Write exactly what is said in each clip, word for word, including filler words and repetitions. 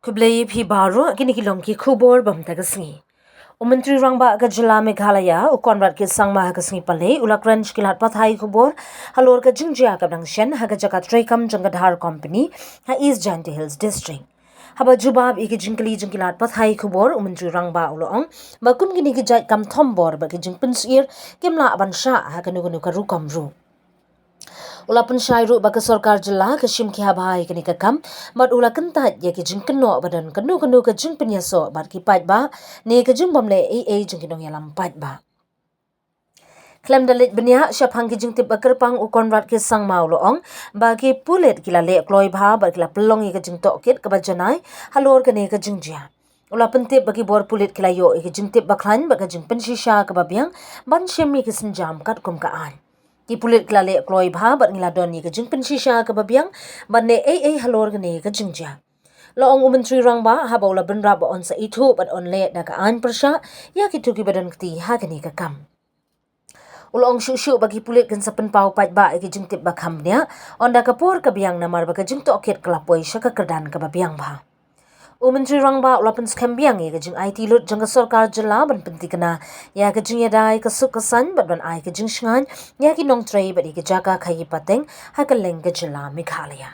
Khublei phi baroh, kine ki long ki khubor bam ta ka sngi. U Myntri Rangbah ka jylla Meghalaya, u Conrad K Sangma, ha ka sngi Palei u la kren sha ki lad pathai khubor halor ka jingjia kaba dang shen ha ka jaka treikam jong ka Dhar Company ha East Jaintia Hills District. Haba jubab ïa ki jingkylli jong ki lad pathai khubor, u Myntri Rangbah u la ong ba kum kine ki jait kam thombor bad ki jingpynshir kim lah ban shah ha kano kano ka rukom ruh. U la pynshai ruh ba ka sorkar jylla ka shim khia bha ïa kane ka kam bad u la kyntait ïa ki jingkynnoh ba don kano kano ka jingpynïasoh bad ki paidbah ne ka jingbym leh ei ei jong ki nongïalam paidbah. Khlem da leit bniah shaphang ki jingtip ba kyrpang, u Conrad K Sangma u la ong ba ki pulit ki la leh kloi bha bad ki la pynlong ïa ka jingtohkit kaba janai halor kane ka jingjia. U la pyntip ba ki bor pulit ki la ïoh ïa ka jingtip ba khlaiñ bad ka jingpynshisha kaba biang ban shim ïa ki sienjam katkum ka aiñ. Ki pulit ki la leh kloi bha bad ngi la don ïa ka jingpynshisha kaba biang ban leh ei ei halor kane ka jingjia. La ong u Myntri Rangbah haba u la bynrap ba un sa ithuh bad un leh da ka aiñ pyrshah ïa kito kiba don kti ha kane ka kam. U la ong shuh shuh ba ki pulit kin sa pynpaw paidbah ïa ki jingtip ba kham bniah ynda ka por ka biang, namar ba ka jingtohkit ka la poi sha ka kyrdan kaba biang bha. U Myntri Rangbah u la pynskhem biang ïa ka jingaiti lut jong ka sorkar jylla ban pynthikna ïa ka jingïada ïa ka suk ka saiñ bad ban ai ka jingshngaiñ ïa ki nongtrei bad ïa ki jaka khaïi pateng ha kylleng ka jylla Meghalaya.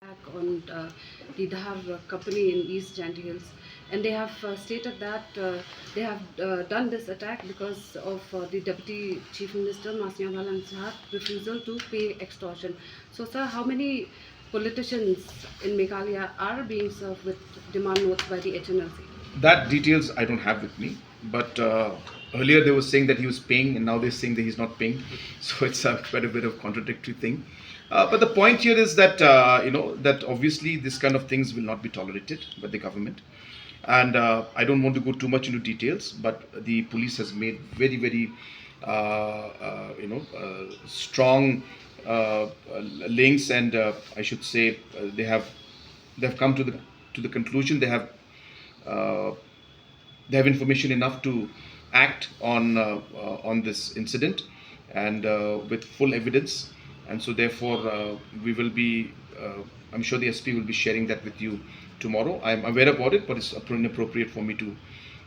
Attack on uh, the Dhar uh, company in East Jaintia Hills, and they have uh, stated that uh, they have uh, done this attack because of uh, the Deputy Chief Minister Ma Sniawbhalang Dhar refusal to pay extortion. So, sir, how many politicians in Meghalaya are being served with demand notes by the H N L C? That details I don't have with me, but uh, earlier they were saying that he was paying, and now they're saying that he's not paying. So it's a, quite a bit of contradictory thing. Uh, but the point here is that uh, you know that obviously this kind of things will not be tolerated by the government, and uh, I don't want to go too much into details. But the police has made very, very uh, uh, you know uh, strong uh, uh, links, and uh, I should say uh, they have they have come to the to the conclusion they have uh, they have information enough to act on uh, uh, on this incident and uh, with full evidence, and so therefore uh, we will be uh, I'm sure the S P will be sharing that with you tomorrow. I'm aware about it, but it's appro- inappropriate for me to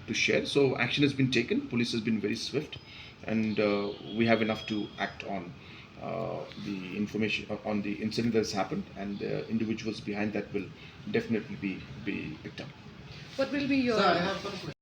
to share. So action has been taken. Police has been very swift, and uh, we have enough to act on uh, the information uh, on the incident that has happened, and the individuals behind that will definitely be be picked up. What will be your